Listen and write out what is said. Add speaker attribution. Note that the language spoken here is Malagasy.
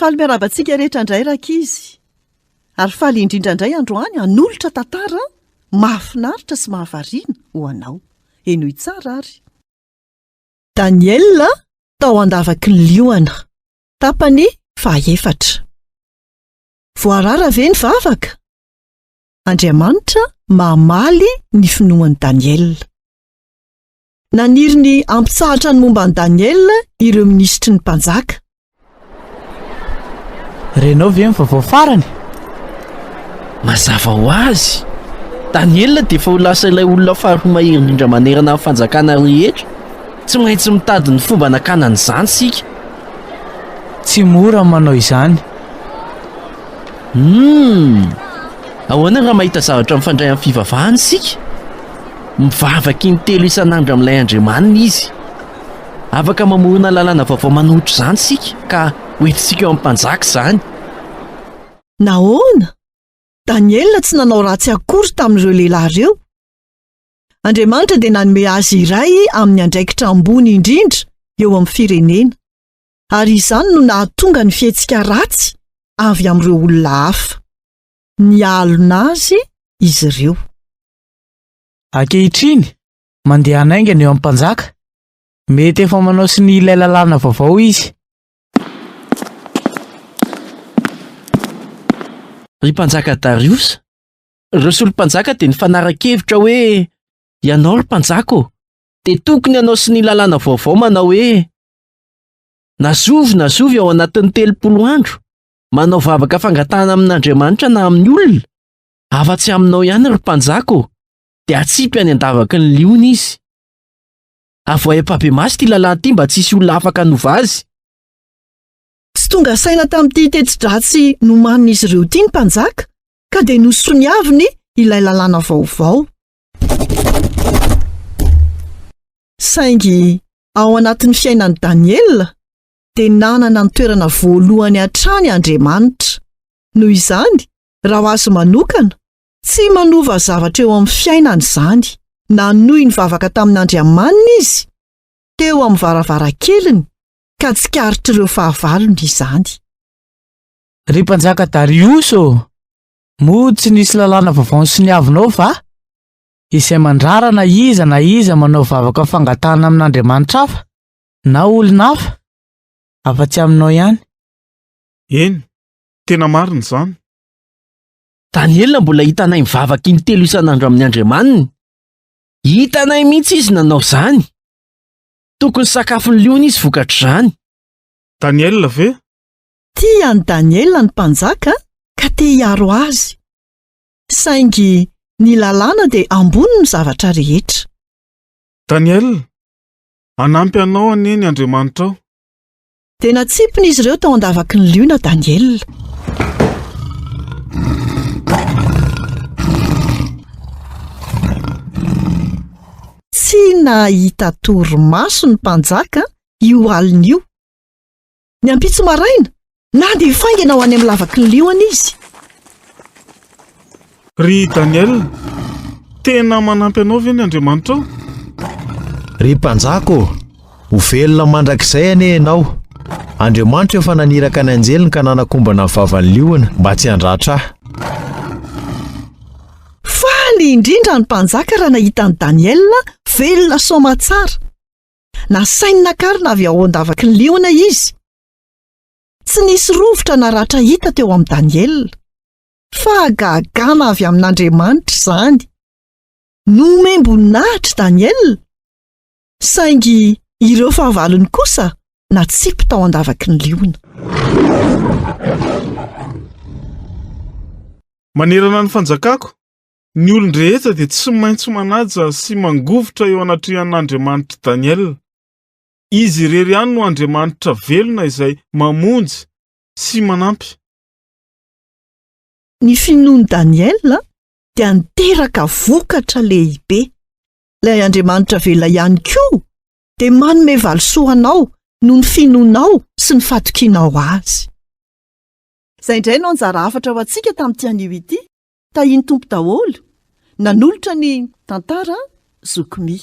Speaker 1: Faly miarahaba antsika rehetra indray rankizy. Ary faly indrindra indray androany hanolotra tantara mahafinaritra sy mahavariana ho anao. Henoy tsara ary. Daniela tao an-davaky ny liona. Tapany fahaefatra. Voarara ve ny vavaka? Andriamanitra mamaly ny finoan'i Daniela. Naniry ny hampitsahatra ny momba an'i Daniela ireo minisitry ny mpanjaka.
Speaker 2: Renao ve ny vaovao farany?
Speaker 3: Mazava ho azy! Daniela dia efa ho lasa ilay olona faharoa mahery indrindra manerana ny fanjakana rehetra. Tsy maintsy mitady ny fomba nakana an'izany isika.
Speaker 2: Tsy mora ny manao izany.
Speaker 3: Humm! Ahoana raha mahita zavatra mifandray amin'ny fivavahana isika? Mivavaka intelo isan'andro amin'ilay Andriamaniny izy. Afaka mamorona lalàna vaovao manohitra izany isika, ka hoentintsika eo amin'ny mpanjaka izany.
Speaker 1: Nahoana? Daniela tsy nanao ratsy akory tamin'ireo lehilahy ireo. Andriamanitra dia nanome azy iray amin'ny andraikitra ambony indrindra eo amin'ny firenena, ary izany no nahatonga ny fihetsika ratsy avy amin'ireo olona hafa. Nialona azy izy ireo.
Speaker 2: Ankehitriny, mandeha hanaingana eo amin'ny mpanjaka. Mety efa manao sonia ilay lalàna vaovao izy.
Speaker 3: Ry mpanjaka Dariosa, ireo solom-panjaka dia nifanara-kevitra hoe, Ianao ry mpanjaka ô, dia tokony hanao sonia lalàna vaovao manao hoe, Na zovy na zovy ao anatin'ny 30 andro, manao vavaka fangatahana amin'Andriamanitra na amin'ny olona, afa-tsy aminao ihany ry mpanjaka ô, dia atsipy any an-davaky ny liona izy. Avoahy ampahibemaso ity lalàna ity mba tsy hisy olona afaka hanova azy.
Speaker 1: Tsy tonga saina tamin'ity teti-dratsy nomanin'izy ireo ity ny mpanjaka, ka dia nosoniaviny ilay lalàna vaovao. Saingy ao anatin'ny fiainan'i Daniela dia nanana ny toerana voalohany hatrany Andriamanitra. Noho izany, raha ho azy manokana, tsy manova zavatra eo amin'ny fiainany izany. Nanohy nivavaka tamin'Andriamaniny izy teo amin'ny varavarankeliny ka tsikaritr'ireo fahavalony izany.
Speaker 2: Ry mpanjaka Dariosy ô, moa tsy nisy lalàna vaovao nosoniavinao va, izay mandrara na iza na iza manao vavaka fangatahana amin'andriamanitra hafa na olona hafa, afa-tsy aminao ihany?
Speaker 4: Eny, tena marina izany.
Speaker 3: Daniela mbola hitanay mivavaka intelo isan'andro amin'ny Andriamaniny. Hitanay mihitsy izy nanao izany. Tokony sakafon'ny liona izy vokatr'izany.
Speaker 4: Daniela ve?
Speaker 1: Tia an'i Daniela ny mpanjaka ka te hiaro azy. Saingy ny lalàna dia ambonin'ny zavatra rehetra.
Speaker 4: Daniela, hanampy anao anie ny Andriamanitrao.
Speaker 1: Dia natsipin'izy ireo tao an-davaky ny liona Daniela. Tsy nahita torimaso ny mpanjaka io alina io. Ny ampitso maraina, nandeha faingana ho any amin'ny lavaky ny liona izy.
Speaker 4: Ry Daniel, tena manampy anao ve ny Andriamanitrao?
Speaker 5: Ry mpanjaka ô, ho velona mandrakizay anie ianao. Andriamanitra efa naniraka ny anjeliny ka nanakombana ny vavan'ny liona mba tsy handratra ahy.
Speaker 1: Faly indrindra ny mpanjaka raha nahita an'i Daniela velona soamatsara. Nasainy nakarina avy ao an-davaky ny liona izy. Tsy nisy rovitra na ratra hita teo amin'i Daniela. Fahagagana avy amin'Andriamanitra izany. Nomem-boninahitra Daniela, saingy ireo fahavalony kosa natsipy tao an-davaky ny liona.
Speaker 4: Manerana ny fanjakako, Ny olon-drehetra dia tsy maintsy manaja sy mangovitra eo anatrehan'Andriamanitr'i Daniela. Izy irery ihany no Andriamanitra velona izay mamonjy sy manampy.
Speaker 1: Ny finoan'i Daniela dia niteraka vokatra lehibe. Ilay Andriamanitra velona ihany koa dia manome valisoa anao noho ny finoanao sy ny fatokianao Azy. Izay indray no anjara hafatra ho antsika tamin'ity anio ity. Tahian'ny Tompo daholo. Nanolotra ny tantara Zoky Mi.